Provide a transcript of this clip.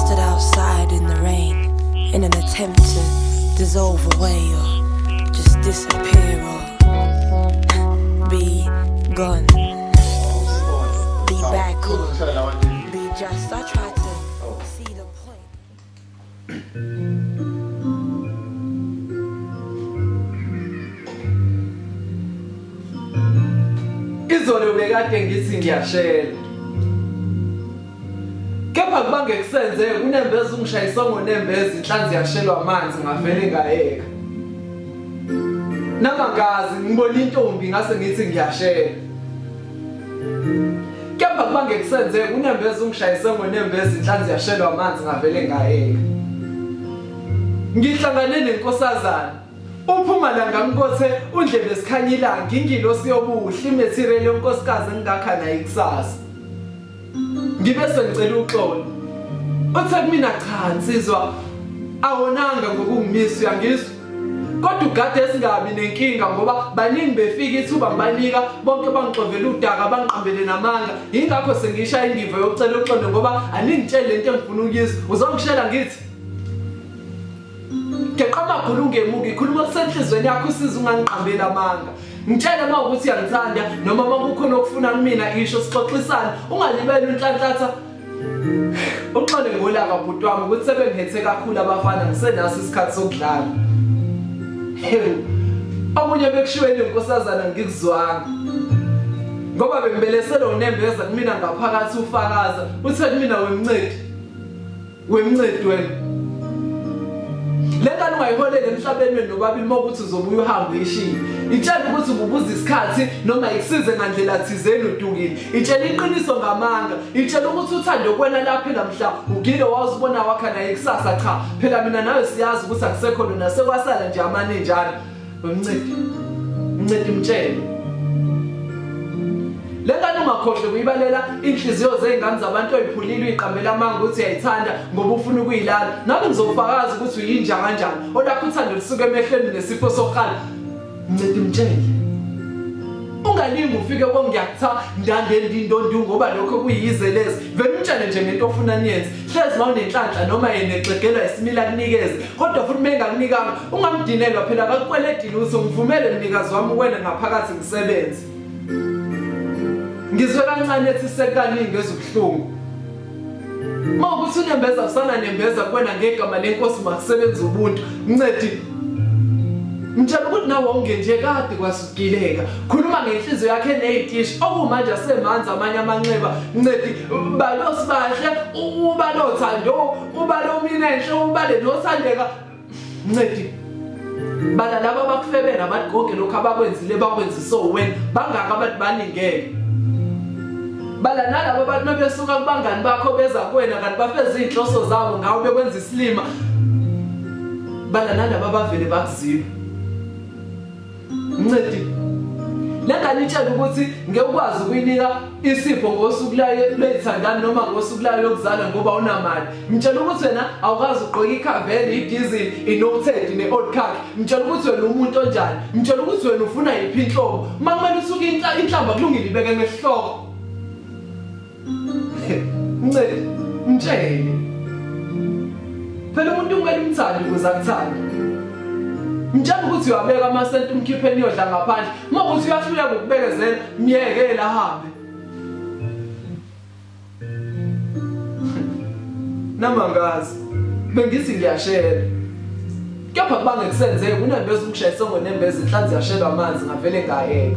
Stood outside in the rain in an attempt to dissolve away or just disappear or be gone, be back or be just. I tried to see the point. Izolo bekade ngithi ngiyashela. Kepha kubange kusenze unembeza ungishayisa ngonembeza inhlanzi yashelwa amanzi ngavele ngayeka. Namangazi ngibona intombi ngase ngithi ngiyashela. Kepha kubange kusenze unembeza ungishayisa ngonembeza inhlanzi yashelwa amanzi ngavele ngayeka. Ngihlangane nenkosazana uphuma la ngamkothe undlebe sikhanyilanga ingilosi yobuhle imaterial yonkosikazi engakha nayo ikusasa. Ngibe sengicela uxolo. Uthe kumina cha nsizwa awonanga ngokungimisa uyangizwa. Kodwa ugade esingabi nenkinga ngoba baningi befika ithuba ngibanika bonke bangixovela udaka bangiqambele namanga. Ingakho sengishaya indiva yokucela uxolo ngoba aningitshele lento engifuna ukuyizwa. Uzongishela ngithi Ngeqamagulu ungemuki khuluma kusenhlizweni yakho usiza ungangiqambeli amanga. Ngitshele uma ukuthi uyangithanda noma uma kukhona okufuna kumina isho sixoxisane ungalibeli unhlanhlatha. Uxole ngolaka bhuti wami ukuthi sebengihethe kakhulu abafana ngisenaso isikhathi sokudlala. Hewu. Omunye bekushiweni inkosazana ngikuzwanga. Ngoba bengibelesele unembeza kumina ngaphakathi ufakaza uthe kumina wemncedi. Wemncedi wena. Lengane ungayiholele emhlabeni wenu nobabili uma ukuthi uzobuya uhambe uyishiye. Itshela ukuthi ububuza isikhathi noma ikusize ngandlela thizeni udukile. Itshela iqiniso ngamanga. Itshela ukuthi uthando kwena laphela mhla ugile wawuzibona wakha naye kusasa cha. Phela mina nawe siyazi ukuthi akusekho lona sekwasala nje amane njalo. Wemncedi. Mncedi mtshele. Lengane ungakhohlwa kuyibalela inhliziyo zezingane zabantu oyiphulile uyiqambela amanga ukuthi uyayithanda ngoba ufuna ukuyilala. Nami ngizofakaza ukuthi uyinja kanjani. Olakho uthando lisuka emehlweni nesifo sokuqala. Mncedi mtshele. Ungalingi ufike kongiyakutha ndande ndindondi ngoba lokho kuyize lezi. Vele umtshele nje ngento ofuna niyenze. Hlezi mawunenhlanhla noma yena exegelwa isimila kunikeze. Kodwa futhi mengakunikanga ungamdinelwa phela akakweledile ukuthi ngivumele mnikazi wami wena ngaphakathi ngisebenze. Ngizwe kancane ethi sekaningi ezibuhlungu. Mawukuthi unembeza usana nembeza kuwena ngegama lenkosi makusebenza ubuntu. Mncedi mtshela ukuthi nawe ungenje kade kwasugileka. Khuluma ngenhliziyo yakhe nezitishi okumanje asemanzi amanye amanxeba. Mncedi balosibahle ubalothando ubalominenhle ubale nothandeka. Mncedi bala laba abakufebela bathi konke lokho abakwenzile bakwenziso wena bangaka abantu baningeke. Bala nalabo abantu besuka kubangani bakho beza kuwena kanti bafeza izinhloso zabo ngawe bekwenza isilima. Bala nalabo abavele bakuziba. Mncedi lengane itshela ukuthi ngeke ukwazi ukuyinika isipho ngosuku layo lwethandana noma ngosuku layo lokuzalwa ngoba unamali. Mtshela ukuthi wena awukazi ugqoka ikhaveli, idiesel, inoted ne-old khaki. Mtshela ukuthi wena umuntu onjani. Mtshela ukuthi wena ufuna yiphi inhlobo. Uma kumele usuke inhlamba kulungile ibeke ngesihloko. Mncedi mtshele. Phela umuntu kumele umthande ukuze akuthande. Mtshela ukuthi uyabeka amasenti umkhiphe niyodla ngaphandle. Uma ukuthi uyahluleka ukubekezela myekele ahambe. Namangazi bengithi ngiyashela. Kepha kubange kusenzeke unembeza ungishayise ngonembeza inhlanzi yashelwa amanzi ngavele ngayeka.